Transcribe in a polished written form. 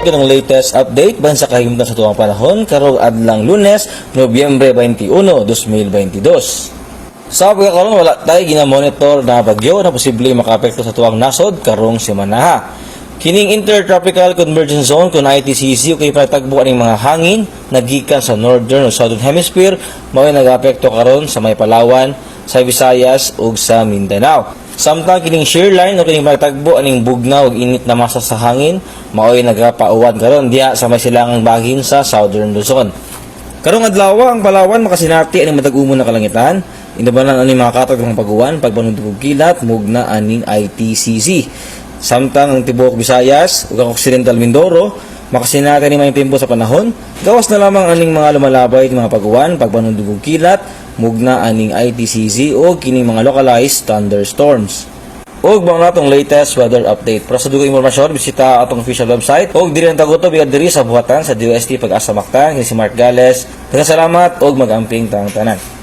Ang latest update ban sa kahimtang sa tuwang panahon karong adlang Lunes, Nobyembre 21, 2022. Sa pagkakaroon, wala tayo ginamonitor na bagyo na posible makaapekto sa tuwang nasod karong semanaha. Kining Intertropical Convergence Zone kung ITCZ o kay panagtagbo aning mga hangin nagikan sa Northern o Southern Hemisphere, mao'y nagaapekto karon sa may Palawan, sa Visayas ug sa Mindanao. Samtang kining shear line o kining panagtagbo aning bugnaw ug init na masa sa hangin, mao'y nagapauwan karon diha sa may silangang bahin sa Southern Luzon. Karong adlaw, ang Palawan makasinati aning matag umon na kalangitan. Inubanan aning mga katag ng paguwan pagpanundog og kilat mugna aning ITCZ. Samtang ang tibuok Visayas ug ang Occidental Mindoro makasinati aning maayong tempo sa panahon. Gawas na lamang aning mga lumalabay mga paguwan pagpanundog og kilat mugna aning ITCZ o kining mga localized thunderstorms. Ug mao na atong latest weather update. Para sa dugay impormasyon, bisita atong official website ug diri ang taguto biya diri sa buhatan sa DOST Pag-asa Mactan. Kini si Mark Gales. Daghang salamat ug mag-amping tang tanan.